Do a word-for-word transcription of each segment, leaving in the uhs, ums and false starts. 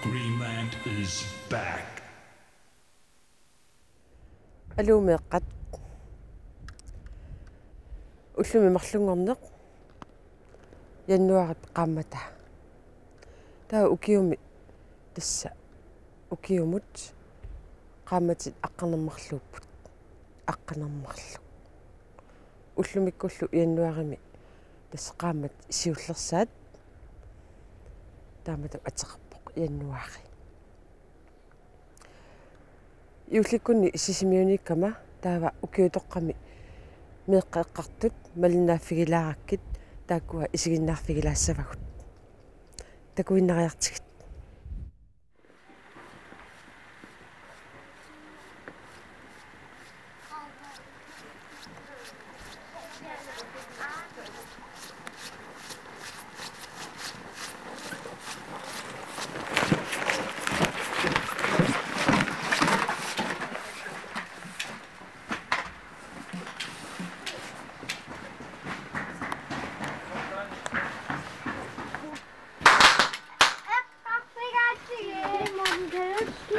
Greenland is back. Aluu meeqqat. Ullumi marlunngorneq januaarip qaammataa. Taava ukiumi tassa ukiumut qaammatit aqqaneq-marluupput. Aqqaneq-marluk. Ullumikkullu januaarimi tassa qaammat siullersaat. Taamatut ateqarpoq januaari. Juullikkunni Sisimiuniikkama taava ukiutoqqami meeqqat eqqartut malinnaaffigilaarakkit taakkua isiginnaarfigilaassavagut. Takuinnariartigit.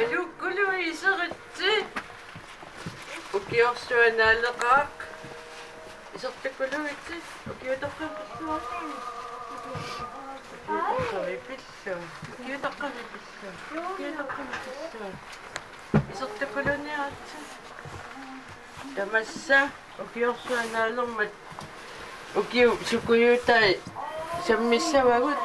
Aluukkuluit iseritsi. Ukiorsuaq naaleqaaq. Isertukkuluitsi. Ukiutoqqami pillua. Ukiutoqqami pillua. Ukiutoqqami pillua. Ukiutoqqami pillua. Isertukkuluunniaritsi. Tamassa. Ukiorsuaq naalermat ukiut sukujuutai sammissavagut.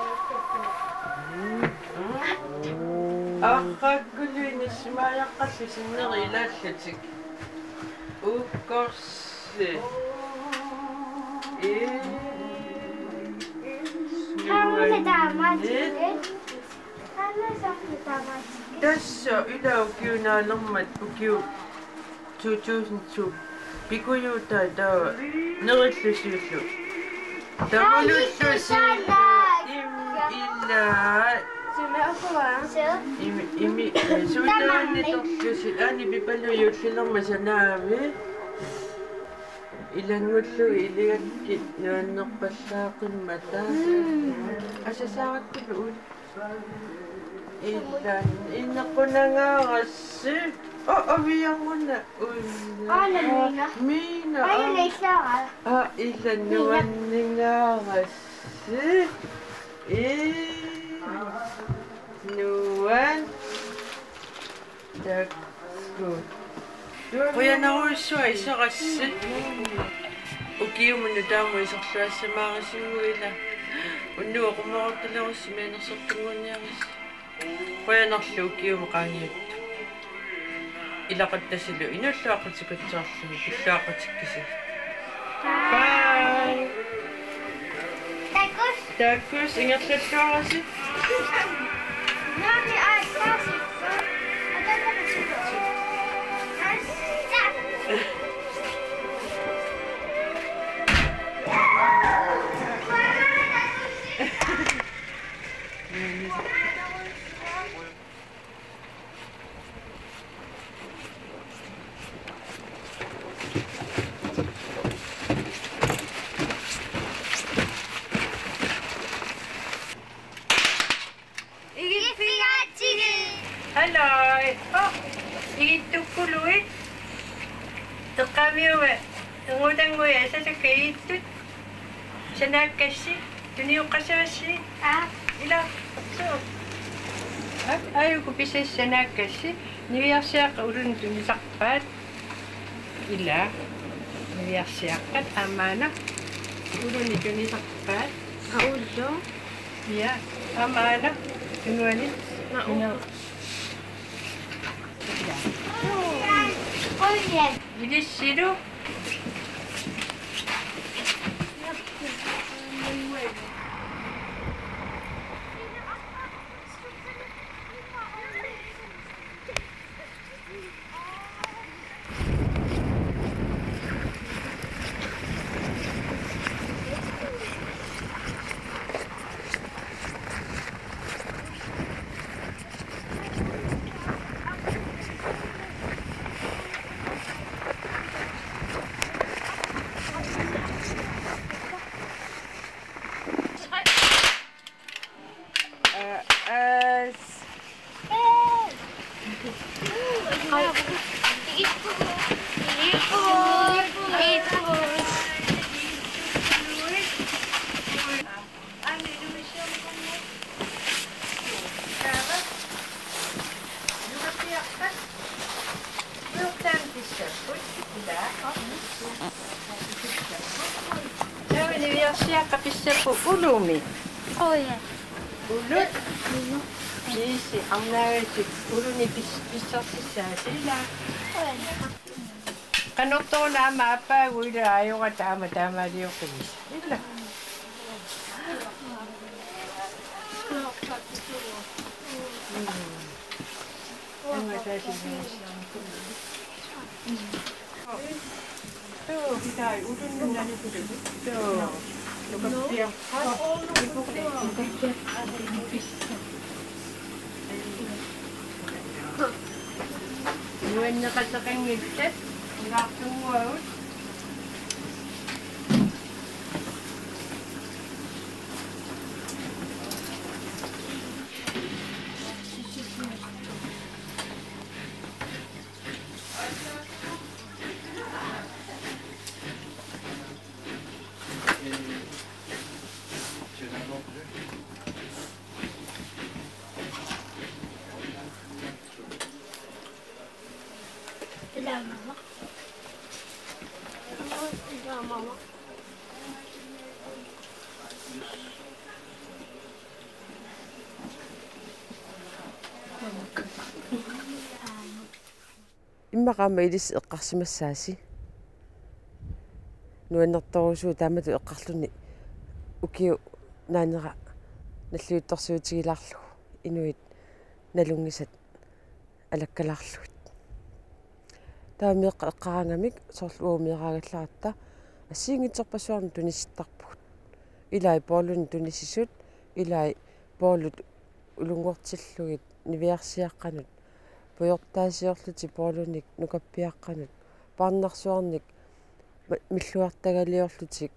Aaqqaakkuluit nissimajaqqallu sinneri ilaallatik. Ukkorsi. Ee. Taamani taamaattoq. Taamani soorlu taamaattoq. Tassa ila ukiut naalermat ukiut two thousand two. Pikujuutai taava nerillusiullu. Tamalullusiullu. Im-, ila. Sumi ukua? Imi, imi, eh, suutaanni torlusi. Ani pipalu juullilermat sanaavi. Ilanngullugu iligakkit nuannerpallaaqimmata. Mm. Asasaarattupi uut. Ilan, inequnangaarassi. Oh, aviaruna. Ulla. Aana Miina. Miina, aana ah. Ilara. Ah, ilan Miina. Nuanningaarassi. Ii. Nuan. Takuuk. Qujanarujussuaq iserassi. Ukiumut nutaamut iserluassamaarisinnguit ila. Unnugu qummoroortalerussi mianersortunnguunniarisi. Qujanarlu ukiumut qaangiuttut. Ilaquttassalu inuulluaqqutikutsiarlu pilluaqqutikkisi. Bye. Takuss. Takuss, ingerlalluarisi. Naani aatsaasi. Igiffigaatsigit. Hallo. Oh, igittukkuluit. Teqqaamiuva. Ernguutannguit asasakka igittut. Sanaakkassi, tuniuqqassavassi. Aa. Ila, suu. Aa, aajuku pisassi sanaakkassi. Niviarsiaqqat uluni tunisarpaat. Ila. Niviarsiaqqat aamma aana. Uluni tunisarpaat. Aa, ullu. Ja, aamma aana. Tunuani. Aa, ina. Ila. Ilissilu. As. Taava niviarsiaqqat pissapput ulumi. Oi. Ulut. Iisi, arnaagassi uluni pis-, pissarsissaasi ilaa. Oi. Qanortoq una aamma aappaagu ilaa ajorata aamma taamaalioqqinnissaq. Ilaa. Nuanneqateqanngitsat ilaartunnguagut. Immaqa aamma ilissi eqqarsimassaasi. Nuannertorusuuvoq taamatut eqqarluni ukiup naanera nalliuttorsiutigilaarlugu inuit nalunngisat alakkalaarlugit. Taava meeqqat eqqaraangamik soorlu uagut meeraagallaratta assigiinngitsorpassuarnik tunisittarpugut. Ilai Poorluni tunisisut, ilai Poorlut ulunngortillugit niviarsiaqqanut, pujortaasiorlutik Poorlunik nukappiaqqanut, parnarsuarnik ma-, milluartagaliorlutik,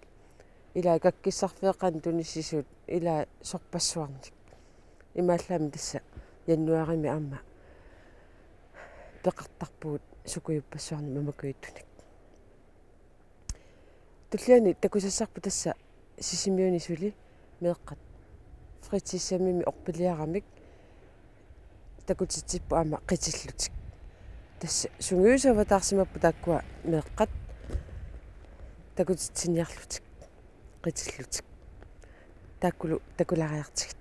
ilai kakkissarfeeqqanut tunisisut, ilai sorpassuarnik. Imaallaammi tassa januaarimi aamma peqartarpugut sukujuppassuarnik mamakujuttunik. Tulliani takusassarput tassa Sisimiuni suli meeqqat fritidshjemmimi orpiliaramik takutitsipput aamma qitillutik. Tassa sungiusavataarsimapput taakkua meeqqat takutitsiniarlutik, qitillutik. Taakkulu takulaariartigit.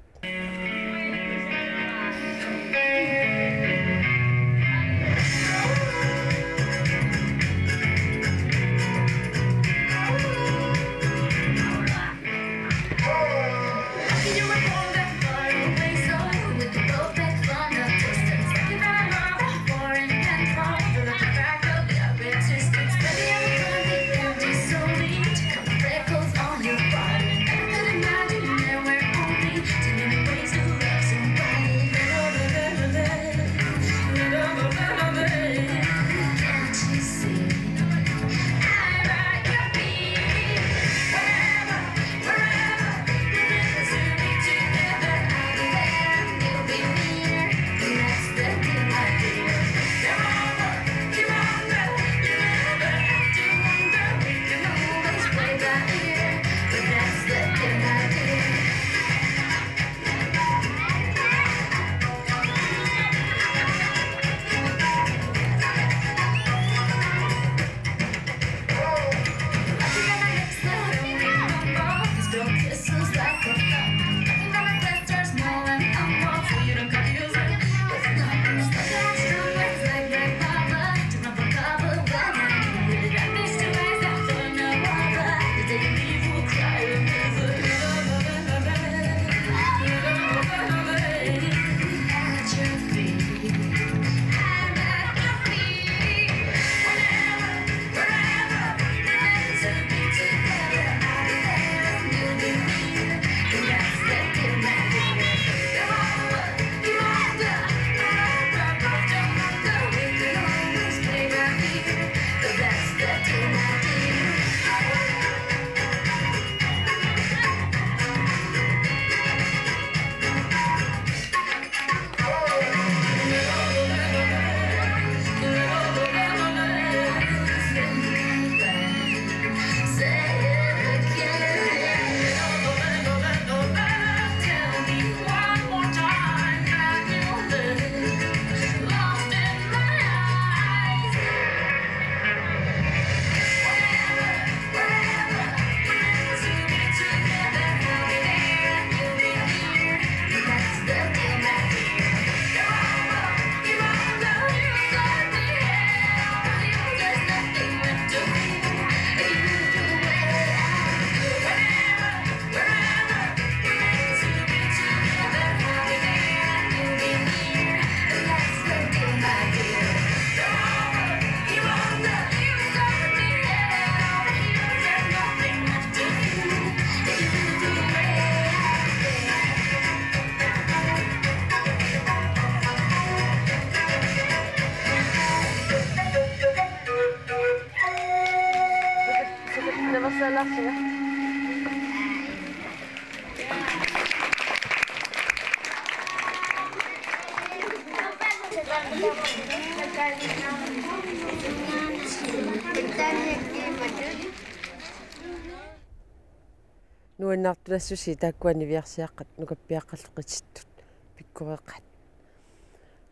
Nuannaartunassusia taakkua niviarsiaqqat nukappiaqqallu qitittut pikkoreqaat.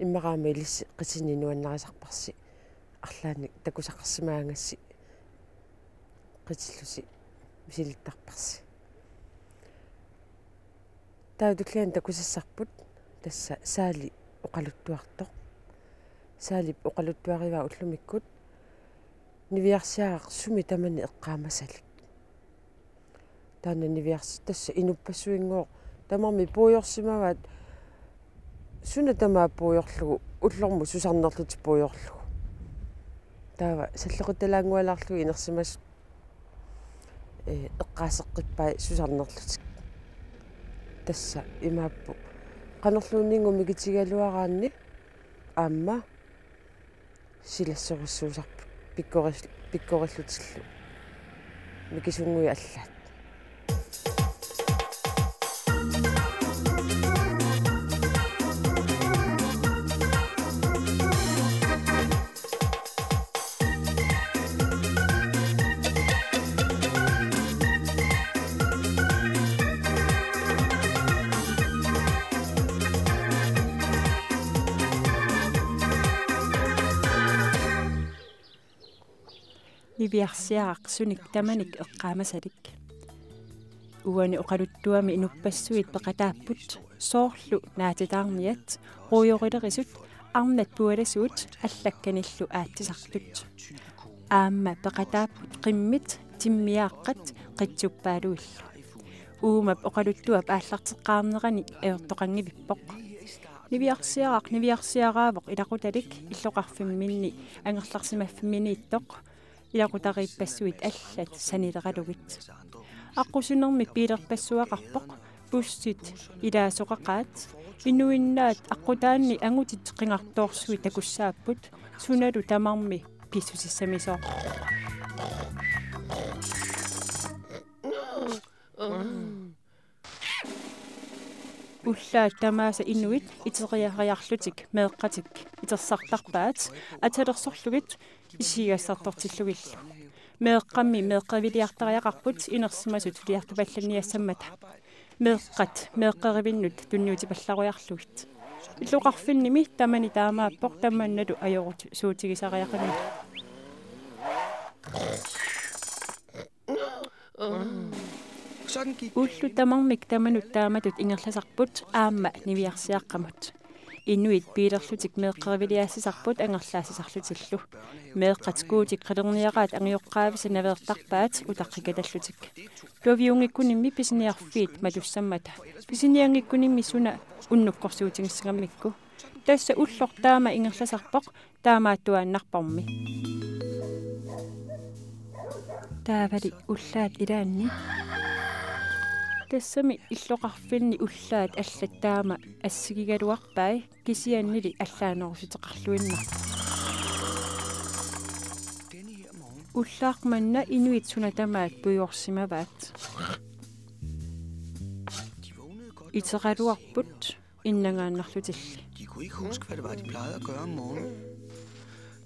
Immaqa aamma ilissi qitini nuannarisarparsi arlaannik takusaqarsimaagassi qitillusi misilittarparsi. Taava tulliani takusassarput tassa Saali oqaluttuartoq. Saalip oqaluttuarivaa ullumikkut niviarsiaraq sumi tamani eqqaamasalik. Taanna niviarsi-, tassa inuppassuinngooq tamarmik puigorsimavaat suna tamaat puigorlugu ullormut susarnerlutik puigorlugu. Taava salloqittalaanngualaarlugit inersimasut, ee, eqqaaseqqippai susarnerlutik. Tassa imaappoq qanorluunniit mikitigaluaraanni aamma silassorissuusarput pikkoris-, pikkorillutillu. Mikisunnguit allaat. Niviarsiaraq sunik tamanik eqqaamasalik. Uani oqaluttuami inuppassuit peqataapput soorlu naatitaarniat, ruujorilerisut, arnat pualasuut allakkanillu aatsisartut. Aamma peqataapput qimmit, timmiaaqqat, qitsuppaaluillu. Uumap oqaluttuap aallarteqqaarnerani ajortoqanngivippoq. Niviarsiaraq niviarsiaraavoq ilaqutalik illoqarfimminni angerlarsimaffimminiittoq. Ilaqutariippassuit allat sanileralugit. Aqqusinermi biilerpassuaqarpoq, bussit ilaasoqaqaat, inuinnaat aqqutaanni angutit qingartoorsuit takussaapput, sunalu tamarmi pissusissamisoq. Ullaat tamaasa inuit iteriariarlutik meeqqatik itersartarpaat atalersorlugit isigassartortillugillu. Meeqqammi meeqqeriviliartariaqarput inersimasut suliartupallanniassammata. Meeqqat meeqqerivinnut tunniutipallariarlugit. Illoqarfinnimi tamani taamaappoq tamannalu ajorusuutigisariaqarami. Ullut tamarmik tamanut taamatut ingerlasarput aamma niviarsiaqqamut. Inuit biilerlutik meeqqeriviliaassisarput angerlaassisarlutillu. Meeqqat skuutit qilerniaraat angajoqqaavisa naveertarpaat utaqqikatallutik. Tuaviunngikkunimmi pisiniarfiit matussammata. Pisinianngikkunimmi suna unnukkorsuutigissagammikku. Tassa ulloq taama ingerlasarpoq taamaattuaannarpormi. Taavali ullaat ilaanni. Tassami illoqarfinni ullaat allat taama assigigaluarpai kisiannili allaanerusuteqarluinnarpoq. Ullaaq manna inuit suna tamaat puigorsimavaat. Iteraluarput innangaannarlutilli. De kunne ikke huske, hvad det var, de plejede at gøre om morgenen.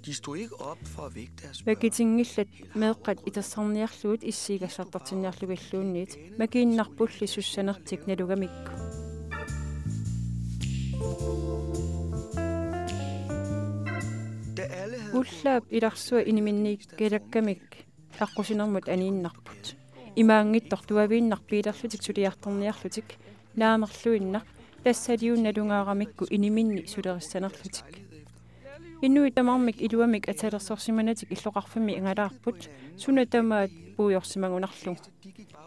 De stod ikke op for at vække deres børn. Vakitinngillat meeqqat itersarniarlugit issiigassartartinniarlugilluunniit makiinnarpulli sussanertik nalugamikku. Da alle havde... Ullaap ilarsua iniminniikkalakkamik aqqusinermut aniinnarput. Imaanngitsoq tuaviinnaq biilerlutik suliartorniarlutik, naamerluinnaq, tassaliuna nalungaaramikku iniminni sulerissanerlutik. Inuit tamarmik iluamik atalersorsimanatik illoqarfimmi angalaarput, suna tamaat puigorsimagunarlugu.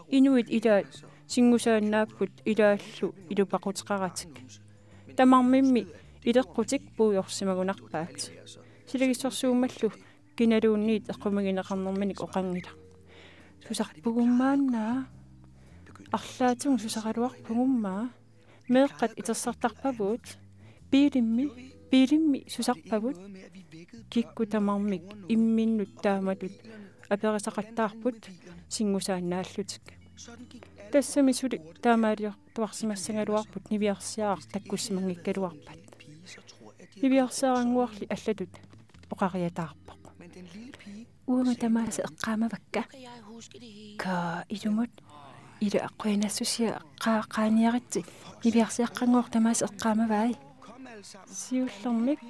Inuit ilaat singusaannaapput ilaallu ilupaquteqaratik. Tamarmimmi ileqqutik puigorsimagunarpaat. Silagissorsuummallu kinaluunniit eqqumigineqarnerminik oqanngilaq. Susarpugummaannaa. Arlaatigut susaraluarpugummaa. Meeqqat itersartarpavugut. Biilimmi, biilimmi susarpavut. Kikkut tamarmik imminnut taamatut aperisaqattaarput singusaannaallutik. Tassami suli taamaaliortuarsimassagaluarput niviarsiaraq takkussimanngikkaluarpat. Niviarsiarannguarli allatut oqariataarpoq: Uanga tamaasa eqqaamavakka. Ka ilumut, ila qujanassusia qa-, qaaniaritsi, niviarsiaqqannguaq tamaasa eqqaamavai. Siullermik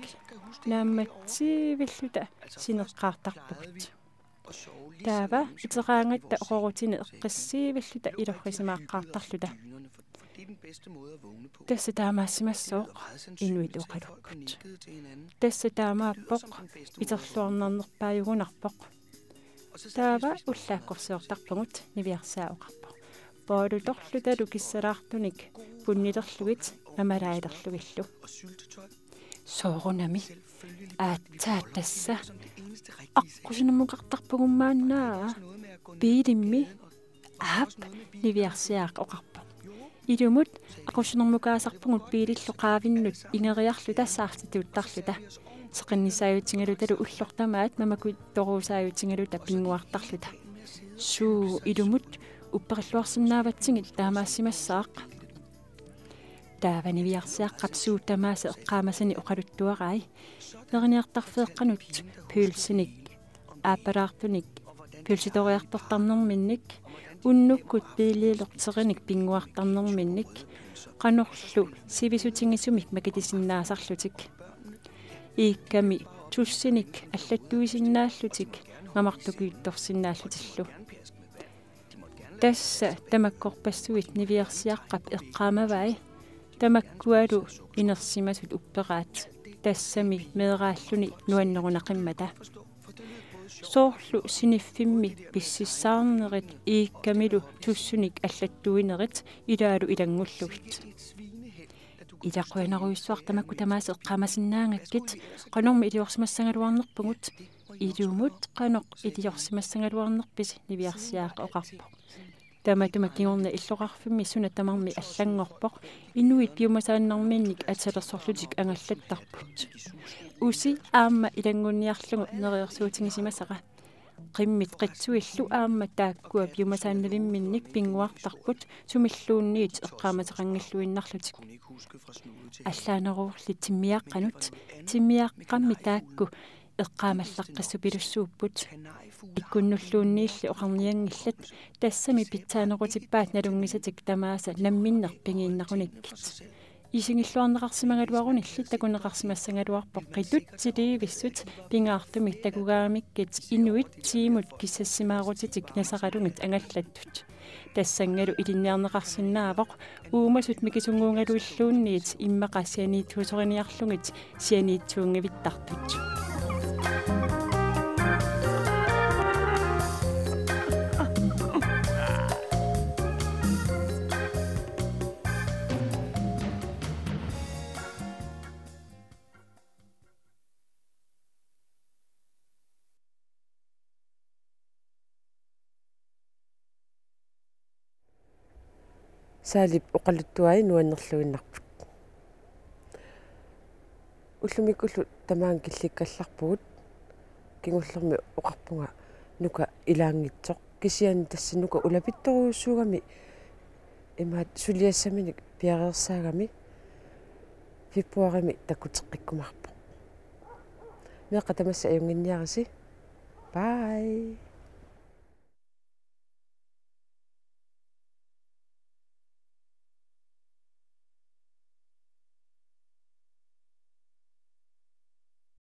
naammatsivilluta sineqqaartarpugut. Taava iteraangatta oqorutini eqqissiivilluta ilorrisimaaqqaartarluta. Tassa taamaassimassooq inuit oqalukkut. Tassa taamaappoq, iterluarnarnerpaajugunarpoq. Taava ullaakkorsiortarpugut, niviarsiaa oqarpoq: Boolutorlutalu kissalaartunik punnilerlugit mamalaalerlugillu. Soorunami. Aatsaat tassa aqqusinermukartarpugut maanna biilimmi. Aap, niviarsiaaq oqarpoq. Ilumut aqqusinermukaasarpugut biilillu qaavinnut ingeriarluta saartituuttarluta. Seqinnissaajutigalutalu ulloq tamaat mamakujuttoruusaajutiguluta pinnguartarluta. Suu, ilumut upperilluarsinnaavatsigit taamaassimassaaq. Taava niviarsiaqqap suut tamaasa eqqaamasani oqaluttuarai. Neriniartarfeeqqanut pølsinik, aappalaartunik, pølsitoriartortarnerminnik, unnukkut biiliilerterinik pinnguartarnerminnik, qanorlu sivisutigisumik makitisinnaasarlutik. Iikkami tussinik allattuisinnaallutik mamartukujuttorsinnaallutillu. Tassa tamakkorpassuit niviarsiaqqap eqqaamavai, tamakkualu inersimasut upperaat, tassami meeraalluni nuannerunaqimmata. Soorlu siniffimmi pississaarnerit iikkamilu tussinik allattuinerit ilaalu ilanngullugit. Ila qujanarujussuaq tamakku tamaasa eqqaamasinnaagakkit, qanormi iliorsimassagaluarnerpugut? Ilumut qanoq iliorsimassagaluarnerpisi, niviarsiaaq oqarpoq. Tamatuma kingorna illoqarfimmi suna tamarmi allanngorpoq, inuit piumasaannarminnik atisalersorlutik angallattarput. Usi aamma ilanngunniarlugu neriorsuutigisimasara. Qimmit qitsuillu aamma taakkua piumasaannavimminnik pinnguartarput sumilluunniit eqqaamaseqanngilluinnarlutik. Allaaneruvorli timmiaqqanut, timmiaqqammi taakku eqqaamallaqqissupilussuupput. Ikkunnulluunniilli oqarnianngillat, tassami pitsaanerutippaat nalunngisatik tamaasa namminneq pigiinnarunikkit. Isigilluarneqarsimagaluarunilli takuneqarsimassagaluarpoq qitut tilivissut pingaartumik takugaangamikku inuit tiimut kissassimaarutitik nasaralugit angallattut. Tassanngalu ilinniarneqarsinnaavoq uumasut mikisunnguugaluilluunniit immaqa sianiitsuusoriniarlugit sianiitsuunngivittartut. Saalip oqaluttuai nuannerluinnarput. Ullumikkullu tamaanga killikkallarpugut, kingullermi oqarpunga nuka ilaanngitsoq. Kisianni tassa nuka ulapittorujussuugami imaat suliassaminik piareersaagami februarimi takuteqqikkumaarpoq. Meeqqat tamassi ajunnginniarisi. Bye.